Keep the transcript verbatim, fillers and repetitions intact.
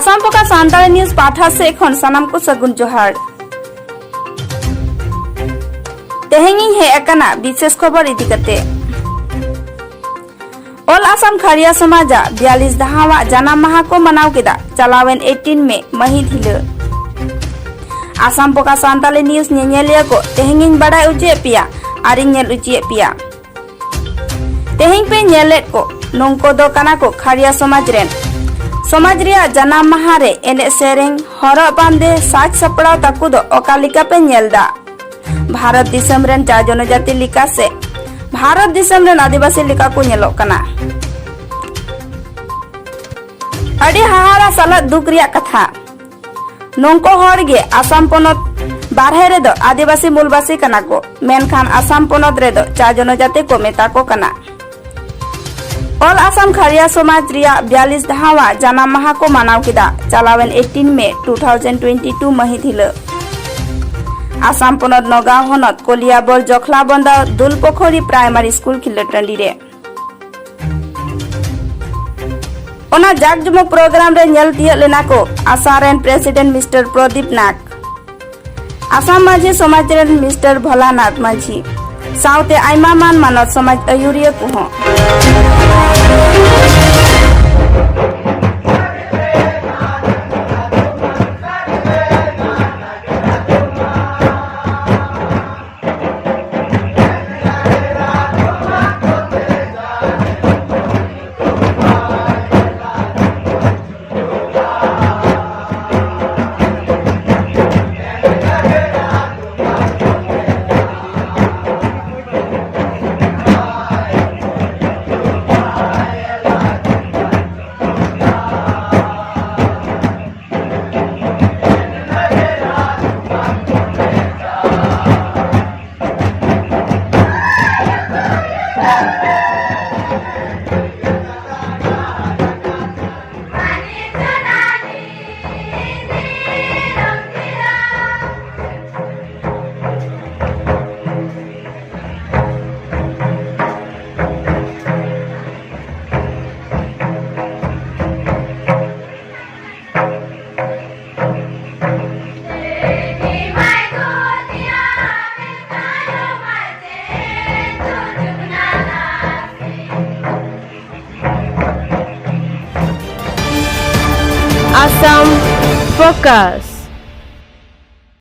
Assam ᱯᱚᱠᱟ Santali news ᱯᱟᱦᱴᱟ ᱥᱮᱫ ᱠᱷᱚᱱ ᱥᱟᱱᱟᱢ ᱠᱚ ᱥᱟᱹᱜᱩᱱ ᱡᱚᱦᱟᱨ᱾ ᱛᱮᱦᱮᱧ ᱤᱧ ᱦᱮᱡ ᱟᱠᱟᱱᱟ ᱵᱤᱥᱮᱥ ᱠᱷᱚᱵᱚᱨ ᱤᱫᱤ ᱠᱟᱛᱮ᱾ ᱚᱞ ᱟᱥᱟᱢ ᱠᱷᱟᱲᱤᱭᱟ ᱥᱚᱢᱟᱡᱟᱜ ᱵᱤᱭᱟᱞᱤᱥ ᱫᱷᱟᱣᱟᱜ ᱡᱟᱱᱟᱢ ᱢᱟᱦᱟ ᱠᱚ ᱢᱟᱱᱟᱣ ᱠᱮᱫᱟ ᱪᱟᱞᱟᱣᱮᱱ ᱮᱭᱤᱴᱤᱱ ᱢᱮ ᱢᱟᱹᱦᱤᱛ ᱦᱤᱞᱳᱜ᱾ ᱟᱥᱟᱢ ᱯᱚᱠᱟ ᱥᱟᱱᱛᱟᱲᱤ ᱱᱤᱭᱩᱡᱽ ᱧᱮᱧᱮᱞᱤᱭᱟᱹ ᱠᱚ, ᱛᱮᱦᱮᱧ ᱤᱧ ᱵᱟᱲᱟᱭ ᱦᱚᱪᱚᱭᱮᱫ ᱯᱮᱭᱟ ᱟᱨ ᱤᱧ ᱧᱮᱞ ᱦᱚᱪᱚᱭᱮᱫ ᱯᱮᱭᱟ᱾ ᱛᱮᱦᱮᱧ ᱯᱮ ᱧᱮᱞᱮᱫ ᱠᱚ, ᱱᱩᱝᱠᱩ ᱫᱚ ᱠᱟᱱᱟ ᱠᱚ ᱠᱷᱟᱲᱤᱭᱟ ᱥᱚᱢᱟᱡᱽ ᱨᱮᱱ᱾ ᱥᱚᱢᱟᱡᱽ ᱨᱮᱭᱟᱜ ᱡᱟᱱᱟᱢ ᱢᱟᱦᱟ ᱨᱮ ᱮᱱᱮᱡ ᱥᱮᱨᱮᱧ, ᱦᱚᱨᱚᱜ ᱵᱟᱸᱫᱮ, ᱥᱟᱡᱽ ᱥᱟᱯᱲᱟᱣ ᱛᱟᱠᱚ ᱫᱚ ᱚᱠᱟ ᱞᱮᱠᱟ ᱯᱮ ᱧᱮᱞ ᱫᱟ? ᱵᱷᱟᱨᱚᱛ ᱫᱤᱥᱚᱢ ᱨᱮᱱ ᱪᱟ ᱡᱚᱱᱚᱡᱟᱛᱤ ᱞᱮᱠᱟ ᱥᱮ ᱵᱷᱟᱨᱚᱛ ᱫᱤᱥᱚᱢ ᱨᱮᱱ ᱟᱹᱫᱤᱵᱟᱹᱥᱤ ᱞᱮᱠᱟ ᱠᱚ ᱧᱮᱞᱚᱜ ᱠᱟᱱᱟ? ᱟᱹᱰᱤ ᱦᱟᱦᱟᱲᱟ ᱥᱟᱞᱟᱜ ᱫᱩᱠ ᱨᱮᱭᱟᱜ ᱠᱟᱛᱷᱟ, ᱱᱚᱝᱠᱚ ᱦᱚᱲ ᱜᱮ ᱟᱥᱟᱢ ᱯᱚᱱᱚᱛ ᱵᱟᱨᱦᱮ ᱨᱮᱫᱚ ᱟᱹᱫᱤᱵᱟᱹᱥᱤ ᱢᱩᱞᱵᱟᱹᱥᱤ ᱠᱟᱱᱟ ᱠᱚ, ᱢᱮᱱᱠᱷᱟᱱ ᱟᱥᱟᱢ ᱯᱚᱱᱚᱛ ᱨᱮᱫᱚ ᱪᱟ ᱡᱚᱱᱚᱡᱟᱛᱤ ᱠᱚ ᱢᱮᱛᱟ ᱠᱚ ᱠᱟᱱᱟ᱾ ᱚᱞ ᱟᱥᱟᱢ ᱠᱷᱟᱲᱤᱭᱟ ᱥᱚᱢᱟᱡᱽ ᱨᱮᱭᱟᱜ ᱵᱤᱭᱟᱞᱤᱥ ᱫᱷᱟᱣᱟᱜ ᱡᱟᱱᱟᱢ ᱢᱟᱦᱟ ᱠᱚ ᱢᱟᱱᱟᱣ ᱠᱮᱫᱟ ᱪᱟᱞᱟᱣᱮᱱ ᱮᱭᱤᱴᱤᱱ ᱢᱮ ᱴᱩ ᱛᱷᱟᱣᱡᱮᱱᱰ ᱴᱩᱭᱮᱱᱴᱤ ᱴᱩ ᱢᱟᱹᱦᱤᱛ ᱦᱤᱞᱳᱜ᱾ ᱟᱥᱟᱢ ᱯᱚᱱᱚᱛ ᱱᱚᱜᱟᱸᱣ ᱦᱚᱱᱚᱛ ᱠᱚᱞᱤᱭᱟᱵᱚᱨ ᱡᱚᱠᱷᱞᱟᱵᱚᱱᱫᱟ ᱫᱩᱞᱯᱚᱠᱷᱚᱨᱤ ᱯᱨᱟᱭᱢᱟᱨᱤ ᱥᱠᱩᱞ ᱠᱷᱮᱞᱳᱰ ᱴᱟᱺᱰᱤ ᱨᱮ᱾ ᱚᱱᱟ ᱡᱟᱠ ᱡᱚᱢᱚᱠ ᱯᱨᱳᱜᱨᱟᱢ ᱨᱮ ᱧᱮᱞ ᱛᱤᱭᱳᱜ ᱞᱮᱱᱟ ᱠᱚ ᱟᱥᱟᱢ ᱨᱮᱱ ᱯᱨᱮᱥᱤᱰᱮᱱᱴ ᱢᱤᱥᱴᱟᱨ ᱯᱨᱚᱫᱤᱯ ᱱᱟᱜᱽ, ᱟᱥᱟᱢ ᱢᱟᱹᱡᱷᱤ ᱥᱚᱢᱟᱡᱽ ᱨᱮᱱ ᱢᱤᱥᱴᱟᱨ ᱵᱷᱳᱞᱟᱱᱟᱛᱷ ᱢᱟᱹᱡᱷᱤ ᱥᱟᱶᱛᱮ ᱟᱭᱢᱟ ᱢᱟᱱ ᱢᱟᱱᱚᱛ ᱥᱚᱢᱟᱡᱽ ᱟᱹᱭᱩᱨᱤᱭᱟᱹ ᱠᱚᱦᱚᱸ᱾ Assam Focus.